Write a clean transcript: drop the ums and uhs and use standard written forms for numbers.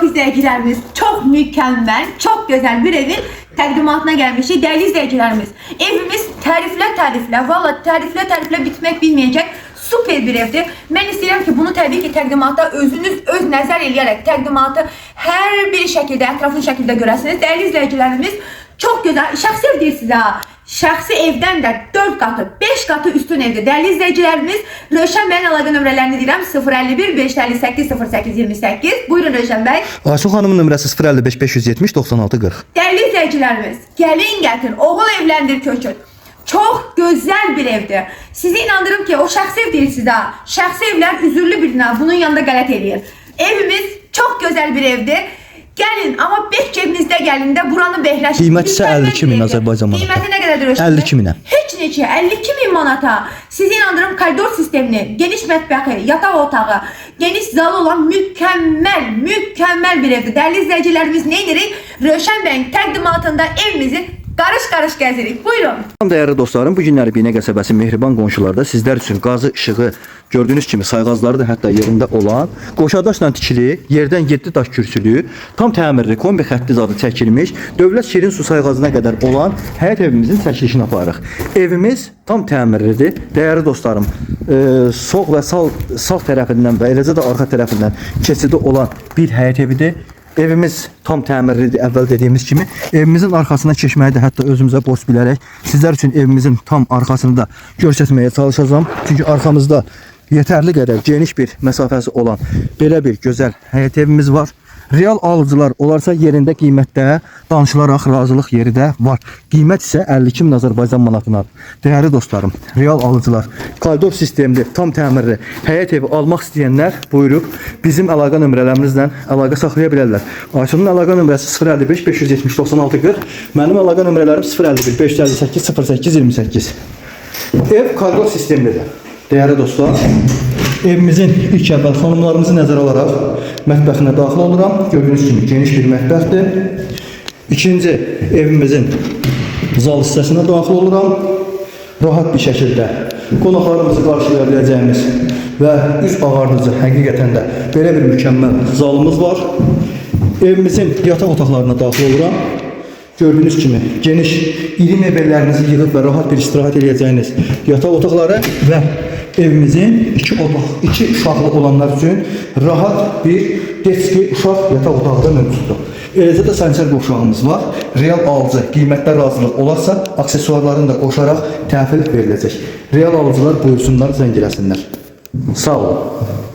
izləyicilərimiz, çox mükəmməl, çox gözəl bir evin təqdimatına gəlmişik. Dəyərli izləyicilərimiz, evimiz təriflə təriflə, valla təriflə təriflə bitmək bilməyəcək super bir evdir. Mən istəyirəm ki, bunu təbii ki, təqdimata özünüz öz nəzər eləyərək təqdimatı hər bir şəkildə, ətraflı şəkildə görəsiniz. Dəyərli izləyicilərimiz, çox gözəl, şəxsi ev deyir sizə. Ha. Şəxsi evdən də 4 qatı, 5 qatı üstün evdir. Dəyərli izləyicilərimiz, Rövşən bəyin əlaqə nömrələrini deyirəm: 051 558 08 28. Buyurun Rövşən bəy. Aysun xanımın nömrəsi 055 570 96 40. Dəyərli izləyicilərimiz, gəlin gətir, oğul evləndir köçür. Çox gözəl bir evdir. Sizi inandırım ki, o şəxsi ev deyil sizə. Şəxsi evlər üzürlü bir bina, bunun yanında qələt eləyir. Evimiz çox gözəl bir evdir. Gəlin, amma beh cebinizdə gəlin də buranı behləşin. Qiyməti isə Mükəmməl 52 min bir evdir. Azərbaycan manatı. Qiyməti nə qədərdir Rövşən bəy? 52 minə. Heç neçə, 52 min manata. Sizi inandırım, koridor sistemini, geniş mətbəxi, yataq otağı, geniş zalı olan mükəmməl, mükəmməl bir evdir. Dəyərli izləyicilərimiz, nə edirik? Rövşən bəyin təqdimatında evimizi qarış-qarış gəzirik. Buyurun. Dəyərli dostlarım, bu günləri Binə qəsəbəsi Mehriban qonşularda sizlər üçün qazı işığı gördüyünüz kimi sayğacları da hətta yerində olan, qoşadaşla tikili, yerdən 7 daş kürsülü, tam təmirli, kombi xətti zadı çəkilmiş, dövlət şirin su sayğacına qədər olan həyət evimizin çəkilişini aparırıq. Evimiz tam təmirlidir. Dəyərli dostlarım, sol və sağ tərəfindən və eləcə də arxa tərəfindən keçidi olan bir həyət evidir. Evimiz tam təmirlidir, əvvəl dediyimiz kimi. Evimizin arxasına keçməyi də hətta özümüzə borc bilərək sizlər üçün evimizin tam arxasını da göstərməyə çalışacağam. Çünki arxamızda yetərli qədər geniş bir məsafəsi olan belə bir gözəl həyət evimiz var. Real alıcılar olarsa yerində qiymətdə danışılaraq razılıq yeri də var. Qiymət isə 52 min Azərbaycan manatınadır. Dəyərli dostlarım, real alıcılar, koridor sistemli, tam təmirli həyət evi almaq istəyənlər buyurub bizim əlaqə nömrələrimizlə əlaqə saxlaya bilərlər. Aysunun əlaqə nömrəsi 055 570 96 40, mənim əlaqə nömrələrim 051 558 08 28. Ev koridor sistemlidir. Dəyərli dostlar, evimizin ilk əvvəl xanımlarımızı nəzərə alaraq mətbəxinə daxil oluram. Gördüyünüz kimi geniş bir mətbəxdir. İkinci evimizin zal hissəsinə daxil oluram. Rahat bir şəkildə qonaqlarımızı qarşılaya biləcəyimiz və üz ağardıcı həqiqətən də belə bir mükəmməl zalımız var. Evimizin yataq otaqlarına daxil oluram. Gördüyünüz kimi geniş, iri mebellərinizi yığıb və rahat bir istirahət eləyəcəyiniz yataq otaqları və evimizin iki otaq, iki uşaqlı olanlar üçün rahat bir detski uşaq yataq otağı da mövcuddur. Eləcə də sanitar qovşağımız var. Real alıcı qiymətdə razılıq olarsa, aksesuarlarını da qoşaraq təhvil veriləcək. Real alıcılar buyursunlar, zəng eləsinlər. Sağ olun.